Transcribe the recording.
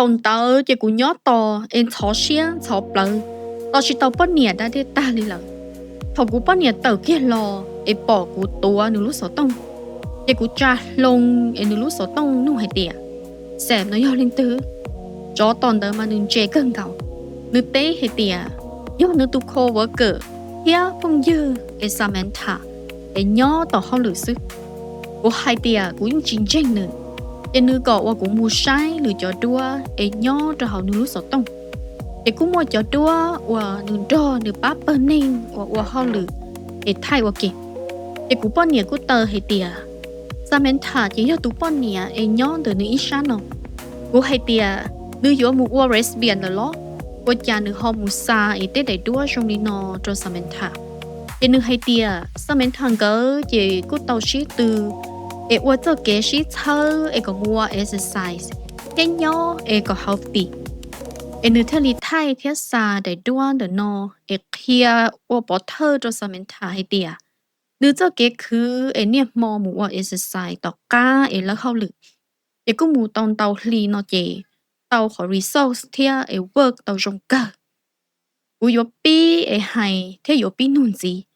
Thaum ntawd ces kuv nyob tos es ntxhov siab ntxhov plawv, tos tsis tau poj niam da dej tag li lawm. Thaum kuv poj niam tawm kiag los es pom kuv tuav nws lub xov tooj, ces kuv tsa hlo es nws lub xov tooj nug hais tias, Sam no yog leej twg? Tsov tom ntawd mas nws ntse kawg nkaus. Nws teb hais tias yog nws tus coworker thiab phooj ywg es Samantha es nyob tom hauj lwm xwb. Kuv hais tias kuv yeej tsis ntseeg nws, ces nws kom uas kuv mus saib nws cov duab es nyob rau hauv nws lub xov tooj. Ces kuj muaj cov duab uas nws nrog nws pab pawg neeg uas ua hauj lwm es thaij ua ke. Ces kuv poj niam kuj taw hais tias Samantha ces yog tus poj niam es nyob ntawm nws ib sab no. Kuv hais tias nws yuav mus ua lesbian lawm los? Ua cas nws ho mus xa es tej daim duab zoo li no rau Samantha? Ces nws hais tias Samantha nkawd ces kuj tau sib tw es ua txoj kev sib txhawb es kom mus ua exercise thiab nyob es kom healthy. Es nws thiaj li thaij thiab xa daim duab ntawm no es qhia ua pov thawj rau Samantha hais tias nws txoj kev khwv es niaj hmo mus ua exercise tom qab es lawb hauj lwm, ces kuj mus tau ntau hli no ces tau qhov results thiab es work tau zoo kawg. Kuv yuav pib es hais thiab yuav pib nug ntxiv,